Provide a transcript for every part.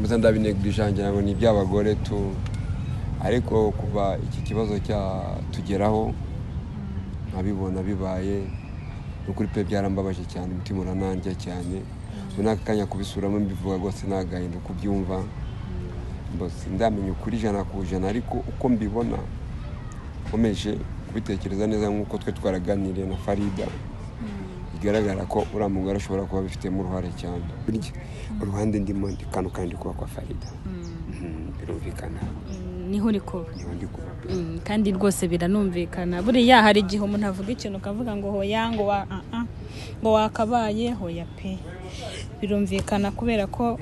Gusa ndabinegirija, ngira ngo ni iby'abagore tu. Ariko kuva iki kibazo cyatugeraho, nkabibona bibaye, ni ukuri pe, byarambabaje cyane, umutima uranandya cyane. Ubu n'aka kanya kubisuramo mbivuga rwose ni agahinda kubyumva. Mbose ndamenya ukuri 100%, ariko uko mbibona, nkomeje kubitekereza neza nk'uko twe twaraganiriye na Farida, bigaragara ko uriya mugore ashobora kuba abifitemo uruhare cyane. Burya uruhande ndimo ndi kano kandi kuba kwa Farida, birumvikana. Niho uri kuba? Niho ndi kuba pe. Kandi rwose biranumvikana. Buriya hari igihe umuntu avuga ikintu ukavuga ngo hoya, ngo wa ah ah, ngo wakabaye hoya pe. Birumvikana kubera ko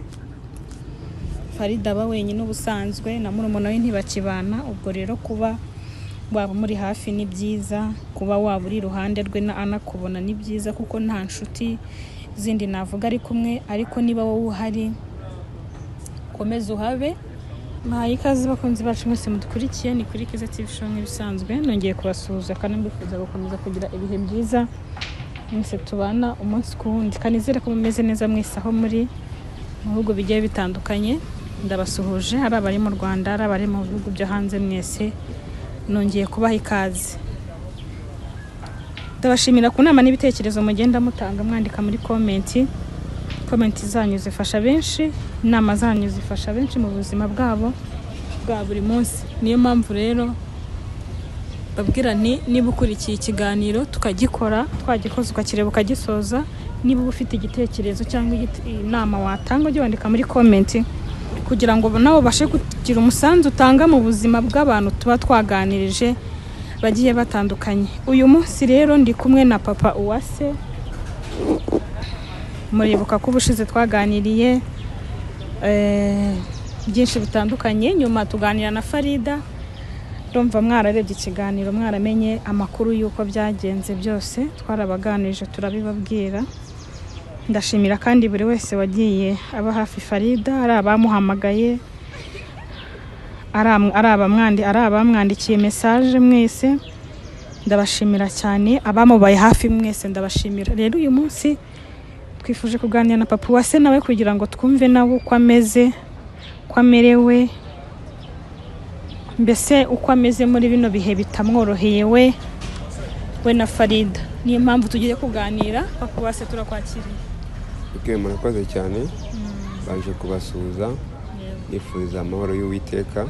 Farida aba wenyine ubusanzwe, na murumuna we ntibakibana. Ubwo rero kuba waba muri hafi ni byiza, kuba waba uri iruhande rwe na anakubona ni byiza, kuko nta nshuti zindi navuga ari kumwe. Ariko niba wowe uhari, komeza uhabe. Mbahaye ikaze bakunzi bacu mwese mudukurikiye, ni kuri Keza TV Show nk'ibisanzwe. Nongeye kubasuhuza kandi mbifuza gukomeza kugira ibihe byiza mwese tubana umunsi ku wundi. Kanizere ko mumeze neza mwese aho muri mu bihugu bigiye bitandukanye. Ndabasuhuje, ari abari mu Rwanda, ari abari mu bihugu byo hanze, mwese nongeye kubaha ikaze. Ndabashimira ku nama n'ibitekerezo mugenda mutanga mwandika muri comment. Comment zanyu zifasha benshi, inama zanyu zifasha benshi mu buzima bwabo bwa buri munsi. Niyo mpamvu rero babwira nti niba ukurikiye ikiganiro tukagikora, twagikoze ukakireba ukagisoza, niba uba ufite igitekerezo cyangwa inama watanga, ujye wandika muri comment kugira ngo nawe ubashe kugira umusanzu utanga mu buzima bw'abantu tuba twaganirije bagiye batandukanye. Uyu munsi rero ndi kumwe na Papa Uwase. Muribuka ko ubushize twaganiriye byinshi bitandukanye, nyuma tuganira na Farida. Ndumva mwararebye ikiganiro, mwaramenye amakuru y'uko byagenze byose, twarabaganirije turabibabwira. Ndashimira kandi buri wese wagiye aba hafi Farida, ari abamuhamagaye, ari abamwandikiye message, mwese ndabashimira cyane. Abamubaye hafi mwese ndabashimira. Rero uyu munsi twifuje kuganira na Papa Uwase nawe kugira ngo twumve nawe uko ameze, uko amerewe, mbese uko ameze muri bino bihe bitamworoheye we na Farida. Niyo mpamvu tugiye kuganira. Papa Uwase, turakwakiriye. Ok, murakoze cyane. Baje kubasuhuza, nifuriza amahoro y'Uwiteka.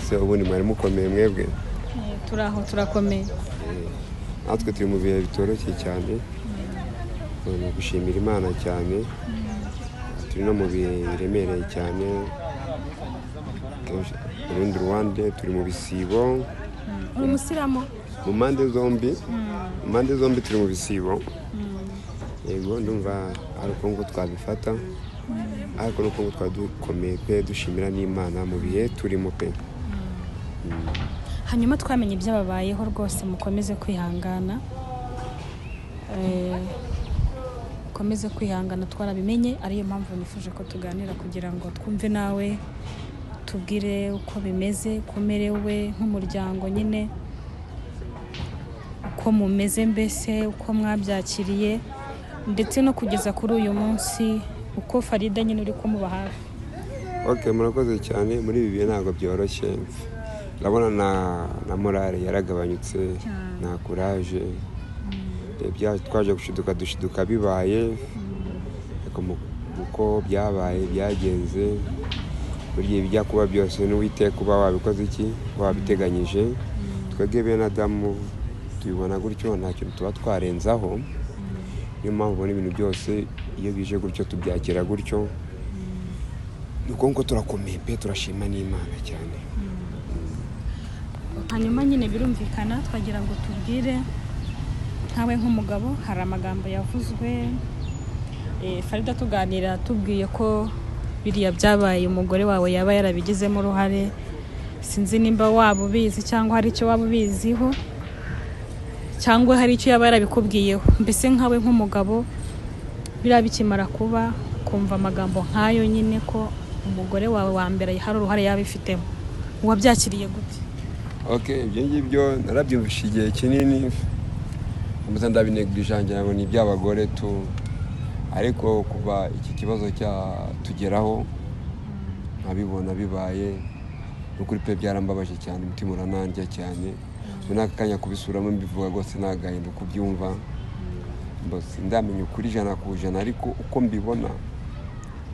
Se ubundi mwari mukomeye mwebwe? Turi aho, turakomeye. Natwe turi mu bihe bitoroshye cyane, ni ugushimira Imana cyane. Turi no mu bihe biremereye cyane. Kenshi, urundi ruhande turi mu bisibo. Uri umusiramu? Mu mpande zombi, mu mpande zombi turi mu bisibo. Yego, ndumva ari uko nguko twabifata, ariko nuko nguko twaba dukomeye pe, dushimira n'Imana mu bihe turimo pe. Hanyuma twamenye ibyababayeho, rwose mukomeze kwihangana. Mukomeze kwihangana, twarabimenye, ariyo mpamvu nifuje ko tuganira kugira ngo twumve nawe tubwire uko bimeze, uko umerewe nk'umuryango nyine, uko mumeze mbese, uko mwabyakiriye, ndetse no kugeza kuri uyu munsi uko Farida nyine uri kumuba hafi. Ok, murakoze cyane. Muri ibi bihe ntabwo byoroshye. Urabona na morale yaragabanyutse, nta courage. Twaje gushiduka, dushiduka bibaye. Ariko uko byabaye byagenze, burya ibijya kuba byose n'Uwiteka uba wabikoze, iki wabiteganyije. Twebwe bene Adamu tubibona gutyo, nta kintu tuba twarenzaho. Niyo mpamvu ubona ibintu byose iyo bije gutyo tubyakira gutyo. Ni uko nguko, turakomeye pe, turashima n'Imana cyane. Hanyuma nyine birumvikana, twagira ngo tubwire nkawe nk'umugabo, hari amagambo yavuzwe. Farida tuganira tubwiye ko biriya byabaye umugore wawe yaba yarabigizemo uruhare. Sinzi nimba waba ubizi cyangwa hari icyo waba ubiziho cyangwa hari icyo yaba yarabikubwiyeho. Mbese nkawe nk'umugabo, biriya bikimara kuba, kumva amagambo nk'ayo nyine ko umugore wawe wa mbere hari uruhare yaba ifitemo, wabyakiriye gute? Ok, ibyo ngibyo narabyumvishe igihe kinini, gusa ndabinegirija, ngira ngo ni iby'abagore tu. Ariko kuva iki kibazo cyatugeraho, Nkabibona bibaye nukuri pe, byarambabaje cyane, umutima uranandya cyane. Muri aka kanya kubisuramo mbivuga rwose ni agahinda kubyumva. Ndamenya ukuri 100%, ariko uko mbibona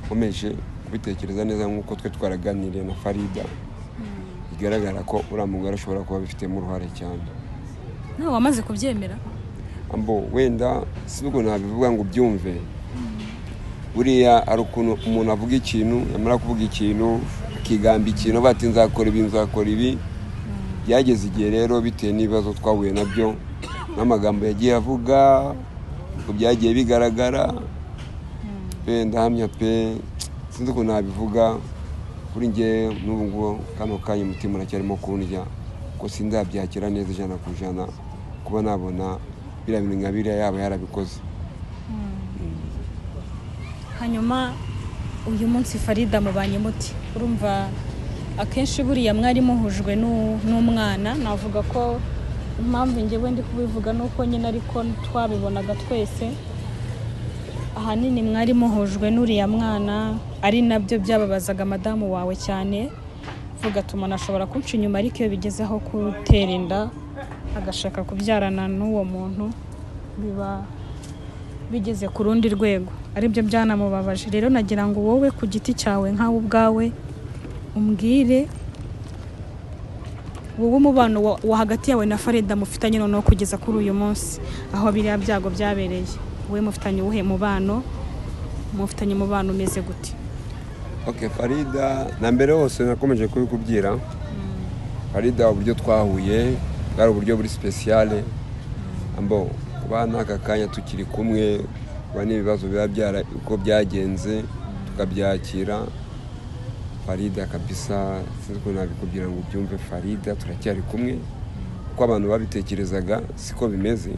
nkomeje kubitekereza neza nk'uko twe twaraganiriye na Farida, bigaragara ko uriya mugore ashobora kuba abifitemo uruhare cyane. Nawe wamaze kubyemera? Ambo wenda si ubwo nabivuga ngo ubyumve. Buriya hari ukuntu umuntu avuga ikintu, yamara kuvuga ikintu akigamba ikintu, bati nzakora ibi, nzakora ibi. Byageze igihe rero bitewe n'ibibazo twahuye nabyo n'amagambo yagiye avuga, uko byagiye bigaragara, pe ndahamya pe, sinzi ukuntu nabivuga. Kuri njye n'ubu ngubu kano kanya umutima uracyarimo kundya, ko sindabyakira neza 100% kuba nabona biriya bintu nka biriya yaba yarabikoze. Hanyuma uyu munsi Farida mubanye muti? Urumva akenshi buriya mwari muhujwe n'umwana, navuga ko impamvu njyewe ndi kubivuga nuko nyine ariko twabibonaga twese, ahanini mwari muhujwe n'uriya mwana, ari nabyo byababazaga madamu wawe cyane. Vuga ati umuntu ashobora kunca inyuma, ariko iyo bigeze aho gutera inda agashaka kubyarana n'uwo muntu biba bigeze ku rundi rwego, aribyo byanamubabaje. Rero nagira ngo wowe ku giti cyawe nkawe ubwawe umbwire wowe umubano wa hagati yawe na Farida mufitanye noneho kugeza kuri uyu munsi aho biriya byago byabereye, wowe mufitanye uwuhe mubano? Mufitanye umubano umeze gute? Okay, Farida na mbere hose nakomeje kubikubwira. Farida uburyo twahuye bwari uburyo buri speciale. Ambo kuba n'aka kanya tukiri kumwe, kuba n'ibibazo biba byara uko byagenze tukabyakira. Farida kabisa sinzi ukuntu nabikubwira ngo ubyumve. Farida turacyari kumwe, uko abantu babitekerezaga siko bimeze,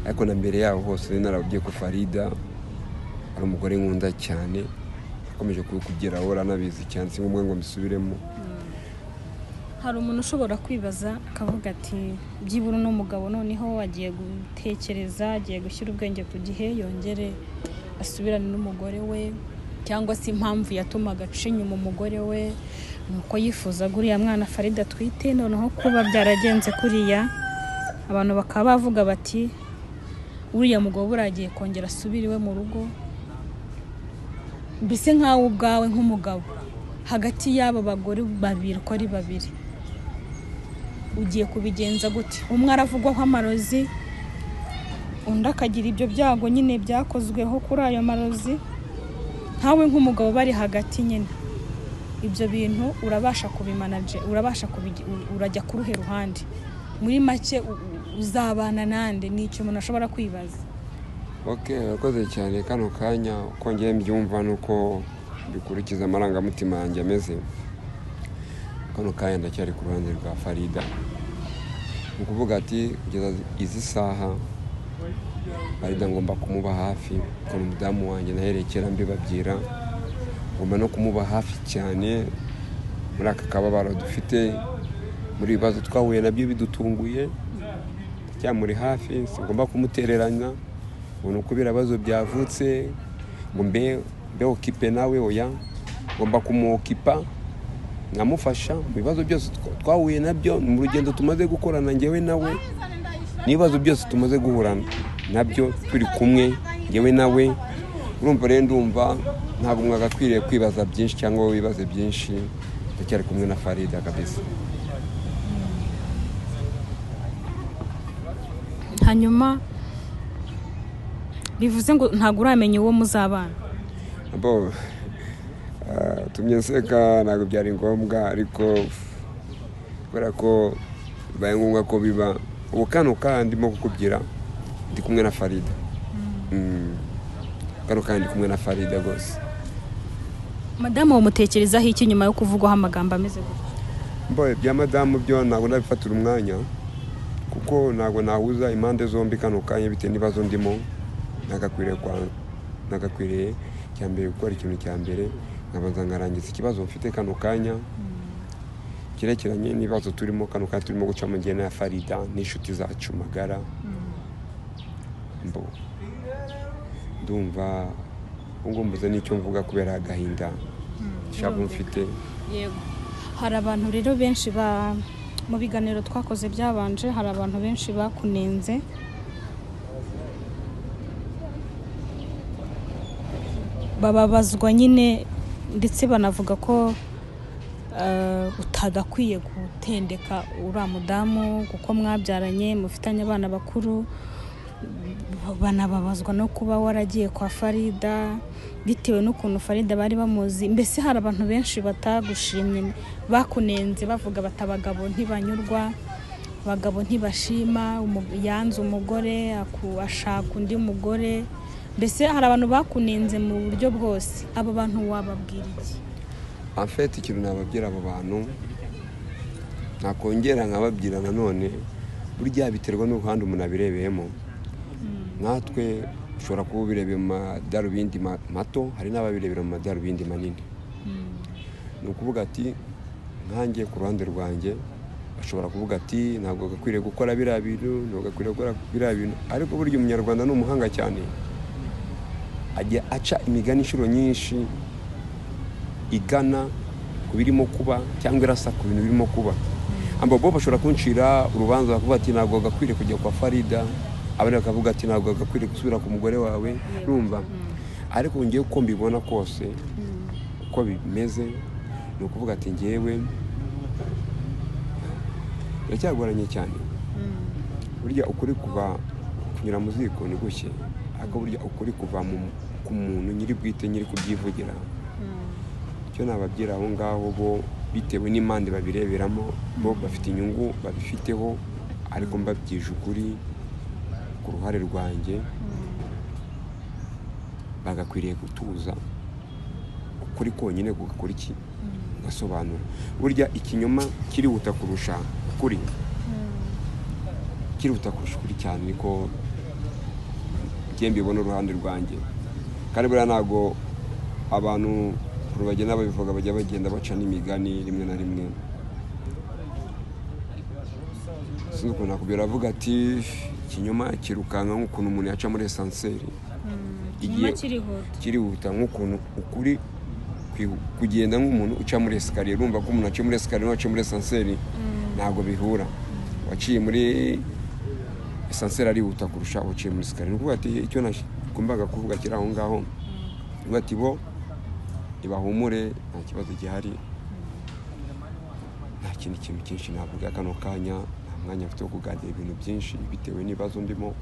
ariko na mbere yaho hose narababwiye ko Farida ari umugore nkunda cyane, akomeje kubikubwira ahora anabizi cyane, si ngombwa ngo mbisubiremo. Hari umuntu ushobora kwibaza akavuga ati byibura uno mugabo noneho agiye gutekereza, agiye gushyira ubwenge ku gihe, yongere asubirane n'umugore we, cyangwa se impamvu yatumaga aca inyuma umugore we nuko yifuzaga uriya mwana Farida atwite, noneho kuba byaragenze kuriya abantu bakaba bavuga bati uriya mugabo buragiye kongera asubire iwe mu rugo. Mbese nkawe ubwawe nk'umugabo hagati y'abo bagore babiri uko ari babiri ugiye kubigenza gute? Umwe aravugwaho amarozi, undi akagira ibyo byago nyine byakozweho kuri ayo marozi. Nkawe nk'umugabo bari hagati nyine ibyo bintu urabasha kubimanaje, urabasha urajya ku ruhe ruhande? Muri make uzabana nande? Ni icyo umuntu ashobora kwibaza. Okay, urakoze cyane. Kano kanya uko ngiye mbyumva nuko bikurikiza amarangamutima yanjye ameze, kano kanya ndacyari ku ruhande rwa Farida. Ni ukuvuga ati kugeza izi saha Farida ngomba kumuba hafi, kuko umudamu wanjye naherekera mbibabwira, ngomba no kumuba hafi cyane muri aka kababaro dufite, muri ibibazo twahuye nabyo bidutunguye, cyamuri hafi, singomba kumutereranya ngo ni uko ibibazo byavutse ngo mbe okipe nawe, oya, ngomba kumuokipa nkamufasha mu bibazo byose twahuye nabyo mu rugendo tumaze gukorana njyewe nawe, n'ibibazo byose tumaze guhura nabyo turi kumwe njyewe nawe. Urumva rero ndumva ntabwo mwagakwiriye kwibaza byinshi cyangwa wibaze byinshi, ndacyari kumwe na Farida kabisa. Hanyuma bivuze ngo ntabwo uramenya uwo muzabana? Bo tumye nseka, ntabwo byari ngombwa, ariko kubera ko bibaye ngombwa ko biba ubu kano kandi ndimo kukubwira ndi kumwe na Farida. Kano kandi ndi kumwe na Farida rwose. Madamu wamutekerezaho iki nyuma yo kuvugwaho amagambo ameze gutya? Mbo bya madamu byo ntabwo ndabifatira umwanya, kuko ntabwo nahuza impande zombi kano kanya bitewe n'ibibazo ndimo. Nagakwiriye cya mbere gukora ikintu cya mbere nkabanza nkarangiza ikibazo mfite kano kanya cyerekeranye n'ibibazo turimo kano kanya turimo guca mu ngene ya Farida n'inshuti zacu magara. Mbo ndumva ubwo mbuze n'icyo mvuga kubera agahinda. Ishavu mfite. Yego, hari abantu rero benshi ba mu biganiro twakoze byabanje, hari abantu benshi bakunenze bababazwa nyine, ndetse banavuga ko utagakwiye gutendeka uriya mudamu kuko mwabyaranye mufitanye abana bakuru. Banababazwa no kuba waragiye kwa Farida bitewe n'ukuntu Farida bari bamuzi. Mbese hari abantu benshi batagushimye, bakunenze bavuga bati abagabo ntibanyurwa, abagabo ntibashima, yanze umugore ashaka undi mugore. Mbese hari abantu bakunenze mu buryo bwose. Abo bantu wababwira iki? En fait, ikintu nababwira abo bantu, nakongera nkababwira nanone, burya biterwa n'uruhande umuntu abirebeyemo. Natwe ushobora kuba ubirebeye mu madarubindi mato, hari n'ababirebera mu madarubindi manini. Ni ukuvuga ati nkanjye ku ruhande rwanjye bashobora kuvuga ati ntabwo gakwiriye gukora biriya bintu, ntabwo gakwiriye gukora biriya bintu. Ariko burya umunyarwanda ni umuhanga cyane, ajya aca imigani inshuro nyinshi igana ku birimo kuba cyangwa irasa ku bintu birimo kuba. Abo bo bashobora kuncira urubanza bakavuga ati ntabwo gakwiriye kujya kwa Farida, abandi bakavuga ati ntabwo gakwiriye gusubira ku mugore wawe, urumva. Ariko ngewe uko mbibona kose, uko bimeze, ni ukuvuga ati ngewe biracyagoranye cyane. Burya ukuri kuva kunyura mu ziko ni gushye, ariko burya ukuri kuva ku muntu nyiri bwite, nyiri kubyivugira. Icyo nababwira aho ngaho, bo bitewe n'impande babireberamo, bo bafite inyungu babifiteho, ariko mbabyije ukuri ku ruhare rwanjye, bagakwiriye gutuza. Ukuri konyine kugakora iki? Gasobanura. Burya ikinyoma kirihuta kurusha ukuri, kirihuta kurusha ukuri cyane, niko njye mbibona uruhande rwanjye. Kandi buriya ntabwo abantu bagenda babivuga, bajya bagenda baca n'imigani rimwe na rimwe. Sinzi ukuntu nakubwira, avuga ati ikinyoma kirukanka nk'ukuntu umuntu yaca muri esanseri, igiye kirihuta nk'ukuntu ukuri kugenda nk'umuntu uca muri esikariye. Urumva ko umuntu aciye muri esikariye n'uwaciye muri esanseri ntabwo bihura. Waciye muri esanseri arihuta kurusha uwaciye muri esikariye. Ni ukuvuga ati icyo nagombaga kuvuga kiri aho ngaho, ni ati bo ibahumure, nta kibazo gihari, nta kindi kintu cyinshi navuga kano kanya, nta mwanya mfite wo kuganira ibintu byinshi bitewe n'ibibazo ndimo.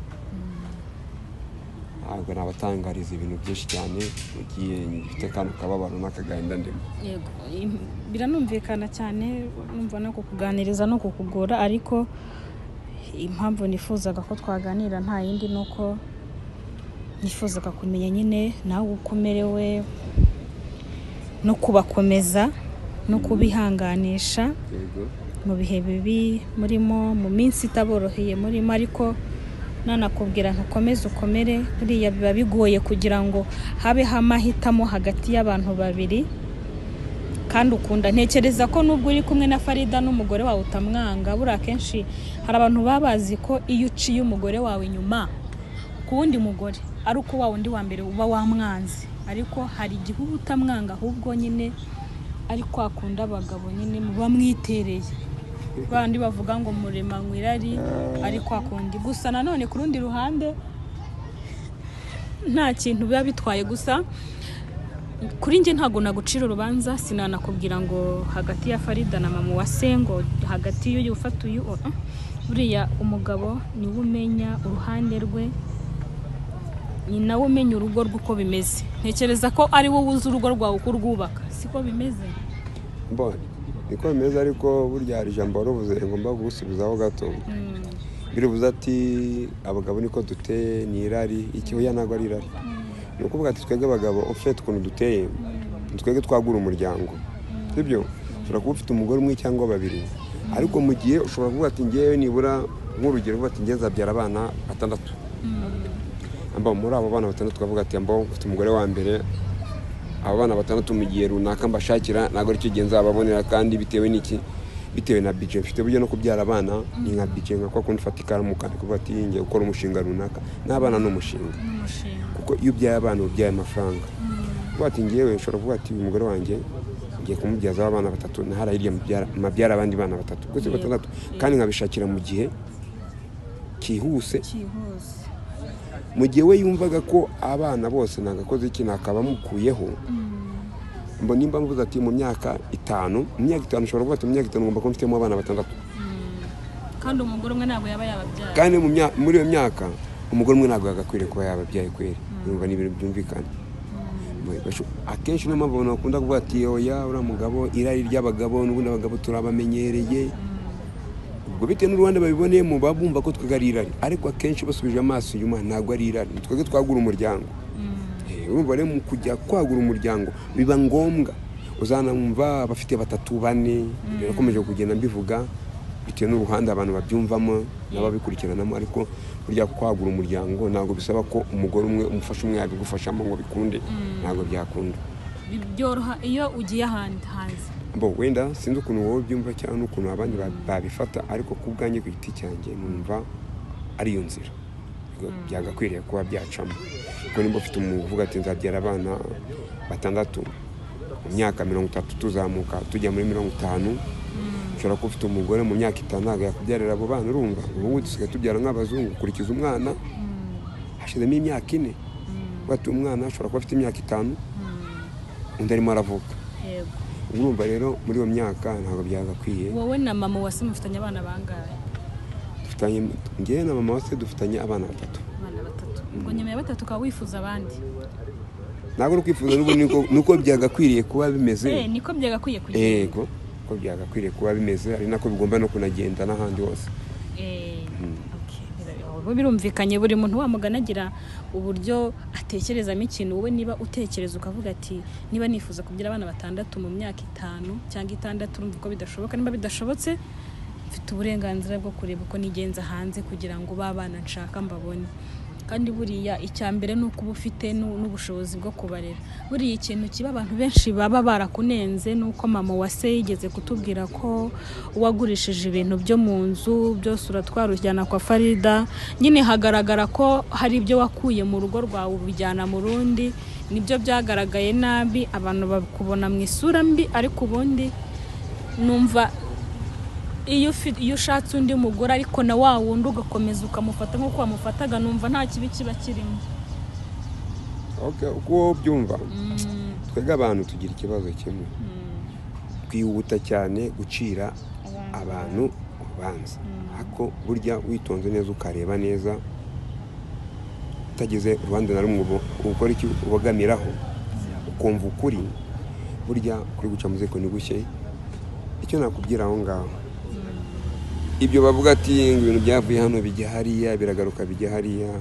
Ntabwo nabatangariza ibintu byinshi cyane mu gihe ngifite kano kababaro n'akagahinda ndimo. Yego, biranumvikana cyane, numva no kukuganiriza no kukugora, ariko impamvu nifuzaga ko twaganira nta yindi, nuko nifuzaga kumenya nyine nawe uko umerewe, no kubakomeza no kubihanganisha mu bihe bibi murimo, mu minsi itaboroheye murimo. Ariko nanakubwira ntukomeze ukomere, buriya biba bigoye kugira ngo habeho amahitamo hagati y'abantu babiri kandi ukunda. Ntekereza ko nubwo uri kumwe na Farida n'umugore wawe utamwanga, buriya akenshi hari abantu baba bazi ko iyo uciye umugore wawe inyuma ku wundi mugore ari uko wa wundi wa mbere uba wamwanze, ariko hari igihe uba utamwanga, ahubwo nyine ari kwa kunda abagabo nyine muba mwitereye, bandi bavuga ngo murema irari, ari kwa kundi. Gusa nanone ku rundi ruhande nta kintu biba bitwaye. Gusa kuri njye ntabwo nagucira urubanza, sinanakubwira ngo hagati ya Farida na mama wa Sengo, hagati y'uyu ufata uyu. Buriya umugabo niwe umenya uruhande rwe, ni nawe umenya urugo rwe uko bimeze. Ntekereza ko ari wowe uzi urugo rwawe uko urwubaka, siko bimeze? Niko bimeze, ariko burya hari ijambo waruvuze ngomba kugusubizaho gato. Birivuze ati abagabo niko duteye, ni irari. Iki oya ntabwo ari irari. Ni ukuvuga ati twebwe abagabo ufite ukuntu duteye, twebwe twagura umuryango, sibyo? Ushobora kuba ufite umugore umwe cyangwa babiri, ariko mu gihe ushobora kuvuga ati ngewe nibura nk'urugero uvuga ati ngewe nzabyara abana batandatu. Amba muri abo bana batandatu ukavuga ati mbo mfite umugore wa mbere, abo bana batandatu mu gihe runaka mbashakira ntabwo aricyo gihe nzababonera, kandi bitewe n'iki? Bitewe na budget mfite. Burya no kubyara abana ni nka budget, nka kwa kundi ufata ikaramu ukandika uvuga ati ngiye gukora umushinga runaka. N'abana ni umushinga, kuko iyo ubyaye abana ubyaye amafaranga. Uvuga ati ngewe nshobora kuvuga ati uyu mugore wanjye Ngiye kumubyazaho abana batatu, na hariya hirya mabyara abandi bana batatu, ubwo si batandatu, kandi nkabishakira mu gihe cyihuse. Mu gihe we yumvaga ko abana bose nagakoze iki nakabamukuyeho. Mbona nimba mvuze ati mu myaka 5, mu myaka 5 ushobora kuvuga ati mu myaka 5 ngomba kuba mfitemo abana batandatu. Kandi umugore umwe ntabwo yaba yababyaye. Kandi muri iyo myaka umugore umwe ntabwo yagakwiriye kuba yababyaye kweri. Urumva ni ibintu byumvikana. Akenshi niyo mpamvu abantu bakunda kuvuga ati oya uriya mugabo irari ry'abagabo, n'ubundi abagabo turabamenyereye. Ubwo bitewe n'uruhande babiboneyemo baba bumva ko twebwe ari irari, ariko akenshi basubije amaso inyuma ntabwo ari irari, ni twebwe twagura umuryango. Urumva rero mu kujya kwagura umuryango biba ngombwa, uzanamva abafite 3, 4, birakomeje kugenda mbivuga bitewe n'uruhande abantu babyumvamo n'ababikurikiranamo, ariko burya kwagura umuryango ntabwo bisaba ko umugore umwe umufasha umwe yabigufashamo ngo bikunde, ntabwo byakunda. Byoroha iyo ugiye ahandi hanze. Bo wenda sinzi ukuntu wowe ubyumva cyangwa n'ukuntu abandi babifata, ariko ku bwanjye ku giti cyanjye numva ari iyo nzira byagakwiriye kuba byacamo. Kuko nimba ufite umuntu uvuga ati nzabyara abana 6 mu myaka 30 tuzamuka tujya muri 50, ushobora kuba ufite umugore mu myaka 5 ntabwo yakubyarira abo bana. Urumva ubu ngubu dusigaye tubyara nk'abazungu, ukurikiza umwana hashizemo imyaka 4, bati umwana ashobora kuba afite imyaka 5 undi arimo aravuka. Urumva rero muri iyo myaka ntabwo byagakwiye. Wowe na mama wase mufitanye abana bangahe? Dufitanye, njyewe na mama wase dufitanye abana 3. Abana 3. Ubwo nyuma ya 3 ukaba wifuza abandi? Ntabwo uri kwifuza n'ubu nuko byagakwiriye kuba bimeze. Niko byagakwiye kugenda. Yego, ko byagakwiriye kuba bimeze, ari nako bigomba no kunagenda n'ahandi hose. Okay. Birumvikanye, buri muntu wamugana agira uburyo atekerezamo ikintu. Wowe niba utekereza ukavuga ati niba nifuza kugira abana 6 mu myaka 5 cyangwa 6, urumva ko bidashoboka. Niba bidashobotse mfite uburenganzira bwo kureba uko nigenza hanze kugira ngo ba bana nshaka mbabone. Kandi buriya icya mbere ni uko uba ufite n'ubushobozi bwo kubarera. Buriya ikintu kiba abantu benshi baba barakunenze ni uko mama wa se yigeze kutubwira ko wagurishije ibintu byo mu nzu byose uratwara ujyana kwa Farida, nyine hagaragara ko hari ibyo wakuye mu rugo rwawe ubijyana mu rundi, nibyo byagaragaye nabi, abantu bakubona mu isura mbi. Ariko ubundi numva iyo ushatse undi mugore ariko na wa wundi ugakomeza ukamufata nk'uko wamufataga, numva nta kibi kiba kirimo. Okay, uko byumva twebwe abantu tugira ikibazo kimwe, twihuta cyane gucira abantu urubanza, ariko burya witonze neza ukareba neza utageze uruhande na rumwe ukora iki ubagamiraho, ukumva ukuri, burya kuri guca mu ziko ni gushye. Icyo nakubwira aho ngaho, ibyo bavuga ati ibintu byavuye hano bijya hariya biragaruka bijya hariya,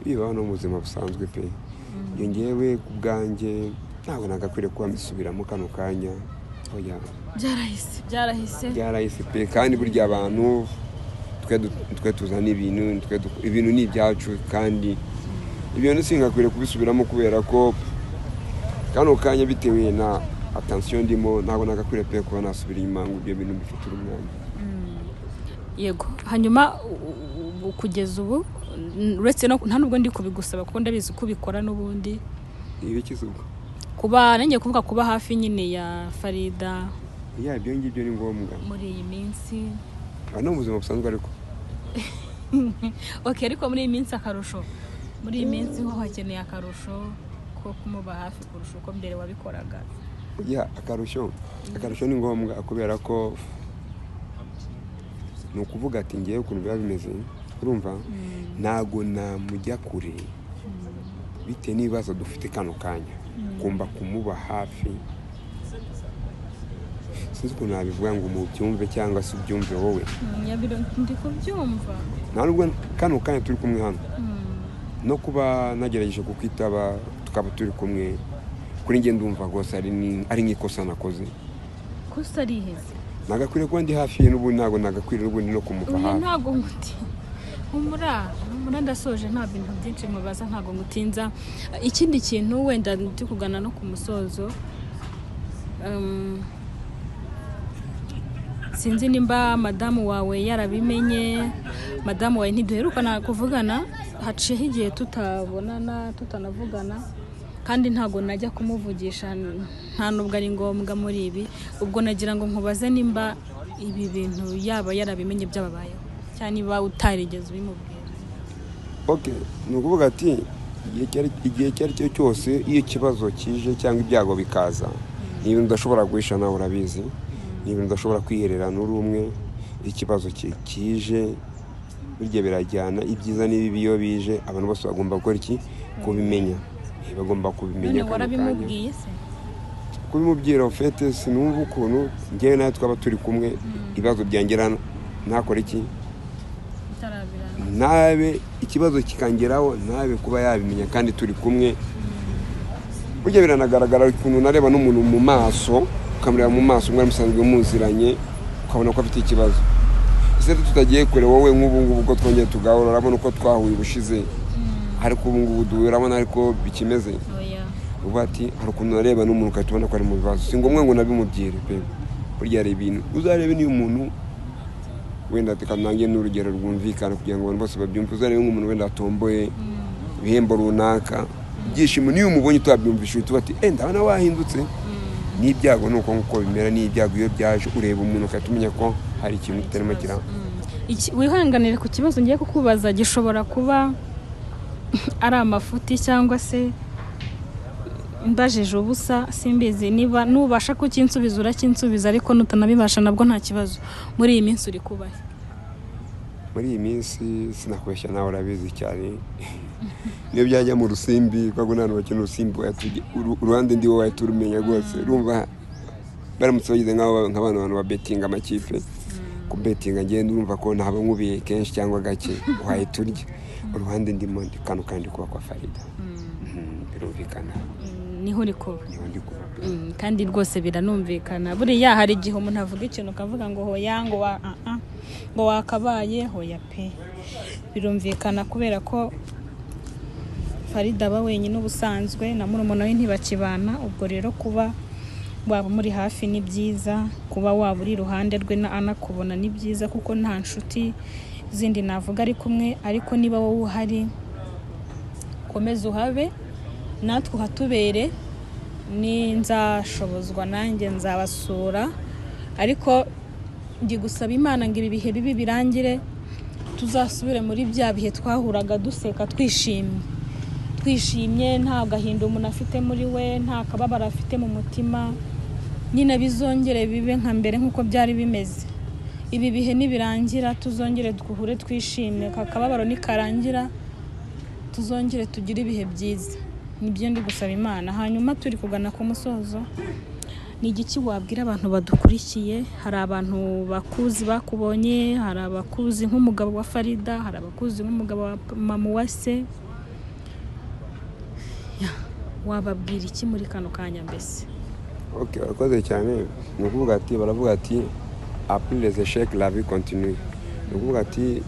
bibaho no mu buzima busanzwe pe. Iyo ngewe ku bwanjye ntabwo nagakwiriye kuba mbisubiramo kano kanya, oya byarahise pe. Kandi burya abantu twe tuzana ibintu, ibintu ni ibyacu, kandi ibintu singakwiriye kubisubiramo kubera ko kano kanya bitewe na attention ndimo ntabwo nagakwiriye pe kuba nasubira inyuma ngo ibyo bintu bifatire umwanya. Yego, hanyuma kugeza ubu uretse no nta nubwo ndi kubigusaba kuko ndabizi ko ubikora n'ubundi. Ibikize ubwo kuba nanjye kuvuga kuba hafi nyine ya Farida, ya ibyo ngibyo ni ngombwa muri iyi minsi no mu buzima busanzwe ariko okay, ariko muri iyi minsi akarusho, muri iyi minsi ho hakeneye akarusho ko kumuba hafi kurusha uko mbere wabikoraga. Ya akarusho ni ngombwa kubera ko ni ukuvuga ati ngewe ukuntu biba bimeze, urumva ntago namujya kure bitewe n'ibibazo dufite kano kanya, ngomba kumuba hafi. Sinzi ukuntu nabivuga ngo mubyumve cyangwa se ubyumve wowe. Ndi kubyumva nta nubwo kano kanya turi kumwe hano, no kuba nagerageje kukwitaba tukaba turi kumwe, kuri nge ndumva rwose ari nk'ikosa nakoze. Kosa riheze nagakwiriye kuba ndi hafi ye n'ubundi, ntabwo nagakwiriye n'ubundi no kumuva hafi. Ntabwo nguti humura ndasoje, nta bintu byinshi mubaza, ntabwo ngutinza. Ikindi kintu wenda ndi kugana no ku musozo, sinzi nimba madamu wawe yarabimenye. Madamu wawe ntiduherukana kuvugana, haciyeho igihe tutabonana tutanavugana. Kandi ntabwo najya kumuvugisha, nta nubwo ari ngombwa muri ibi. Ubwo nagira ngo nkubaze nimba ibi bintu yaba yarabimenye byababayeho, cyangwa niba utarigeze ubimubwira. Okay, ni ukuvuga ati igihe icyo ari cyo cyose iyo ikibazo kije cyangwa ibyago bikaza, ni ibintu udashobora guhisha, nawe urabizi, ni ibintu udashobora kwihererana uri umwe. Ikibazo kije burya birajyana, ibyiza n'ibibi iyo bije abantu bose bagomba gukora iki? Kubimenya. Bagomba kubimenya. None warabimubwiye se? Kubimubwira ufite sinumva ukuntu njyewe nawe twaba turi kumwe, ibibazo byangera ntakora iki, ntabe ikibazo kikangeraho ntabe kuba yabimenya kandi turi kumwe. Burya biranagaragara ukuntu nareba n'umuntu mu maso, ukamureba mu maso mwari musanzwe muziranye, ukabona ko afite ikibazo. Ese tutagiye kure, wowe nk'ubu ngubu ubwo twongeye tugahura, urabona uko twahuye ubushize, ariko ubu ngubu duhuye urabona ariko bikimeze. Uvuga ati hari ukuntu nareba n'umuntu ugahita ubona ko ari mu bibazo, si ngombwa ngo nabimubwire pe. Burya hari ibintu uzarebe niyo umuntu wenda reka nanjye n'urugero rwumvikana kugira ngo abantu bose babyumve, uzarebe nk'umuntu wenda atomboye ibihembo runaka, ibyishimo niyo umubonye utabyumvise uhita uba ati ndabona wahindutse. N'ibyago ni uko nguko bimera, n'ibyago iyo byaje ureba umuntu ugahita umenya ko hari ikintu kitarimo kiraba. Wihanganire ku kibazo ngiye kukubaza, gishobora kuba ari amafuti cyangwa se mbajije ubusa, simbizi. Niba nubasha kukinsubiza urakinsubiza, ariko nutanabibasha nabwo nta kibazo. Muri iyi minsi uri kubahe? Muri iyi minsi sinakubeshya, nawe urabizi cyane. Niyo byajya mu rusimbi, kuko nta bantu bakina urusimbi, uruhande ndi wowe wahita urumenya rwose. Urumva baramutse bageze nk'abantu bantu babetinga amakipe, kubetinga ngenda urumva ko ntaba nkubiye kenshi cyangwa gake, wahita urya. Uruhande ndimo ndi kano kandi kuba kwa Farida. Birumvikana. Niho uri kuba. Niho ndi kuba. Kandi rwose biranumvikana. Buriya hari igihe umuntu avuga ikintu ukavuga ngo hoya, ngo wa ngo wakabaye hoya pe. Birumvikana kubera ko Farida aba wenyine ubusanzwe na murumuna we ntibakibana. Ubwo rero kuba waba muri hafi ni byiza, kuba waba uri iruhande rwe na anakubona ni byiza, kuko nta nshuti zindi navuga ari kumwe. Ariko niba wowe uhari, komeza uhabe, natwe uhatubere. Ni nzashobozwa nanjye nzabasura, ariko ndi gusaba Imana ngo ibi bihe bibi birangire, tuzasubire muri bya bihe twahuraga duseka twishimye, twishimye, nta gahinda umuntu afite muri we, nta kababaro afite mu mutima. Nyine bizongere bibe nka mbere nk'uko byari bimeze. Ibi bihe nibirangira tuzongere duhure twishimye, akababaro nikarangira tuzongere tugire ibihe byiza. Nibyo ndi gusaba Imana. Hanyuma turi kugana ku musozo, ni igiki wabwira abantu badukurikiye? Hari abantu bakuzi bakubonye, hari abakuzi nk'umugabo wa Farida, hari abakuzi nk'umugabo wa mama Uwase. Wababwira iki muri kano kanya mbese? Okay, barakoze cyane. Ni ukuvuga ati baravuga ati après les échecs la vie continue. Ni ukuvuga ati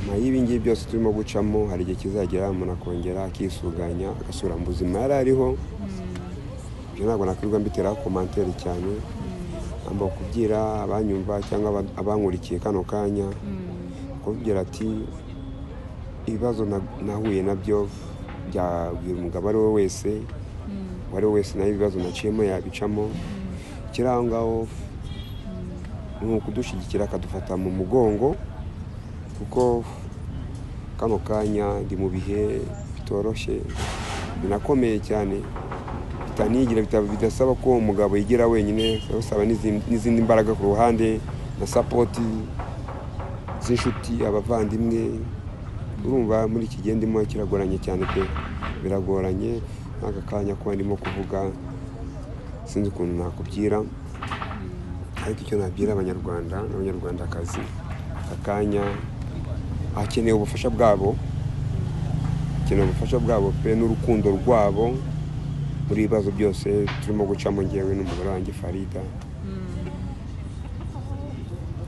nyuma y'ibi ngibi byose turimo gucamo, hari igihe kizagera umuntu akongera akisuganya agasubira mu buzima yari ariho. Ibyo ntabwo nakwirirwa mbiteraho komantere cyane. Ngomba kubwira abanyumva cyangwa abankurikiye kano kanya, kubwira ati ibibazo nahuye nabyo byabwira umugabo ari we wese, uwo ari we wese nawe ibibazo naciyemo yabicamo. Kiri aho ngaho ni ukudushyigikira akadufata mu mugongo, kuko kano kanya ndi mu bihe bitoroshye binakomeye cyane, bitanigira, bidasaba ko umugabo yigira wenyine, bisaba n'izindi mbaraga ku ruhande na sapoti z'inshuti, abavandimwe. Urumva muri iki gihe ndimo kiragoranye cyane pe, biragoranye. N'aka kanya kuba ndimo kuvuga sinzi ukuntu nakubwira, ariko icyo nabwira abanyarwanda n'abanyarwandakazi, aka kanya hakenewe ubufasha bwabo, hakenewe ubufasha bwabo pe, n'urukundo rwabo muri ibibazo byose turimo gucamo njyewe n'umugore wanjye Farida.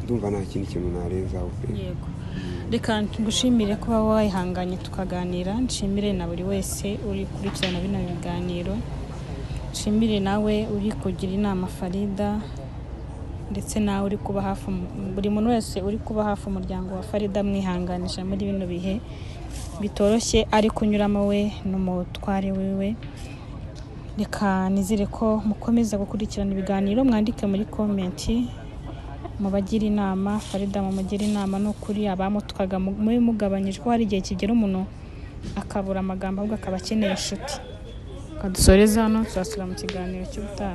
Ndumva nta kindi kintu narenzaho pe. Yego, reka ngushimire kuba wayihanganye tukaganira, nshimire na buri wese uri kurikirana bino biganiro, nshimire nawe uri kugira inama Farida, ndetse nawe uri kuba hafi, buri muntu wese uri kuba hafi umuryango wa Farida, mwihanganisha muri bino bihe bitoroshye ari kunyuramo we n'umutware wiwe. Reka nizere ko mukomeza gukurikirana ibiganiro, mwandike muri komenti, mubagire inama. Farida mumugire inama, ni ukuri abamutukaga mube mugabanyije, ko hari igihe kigera umuntu akabura amagambo, ahubwo akaba akeneye inshuti. Reka dusoreze hano, tuzasubira mu kiganiro cy'ubutaha.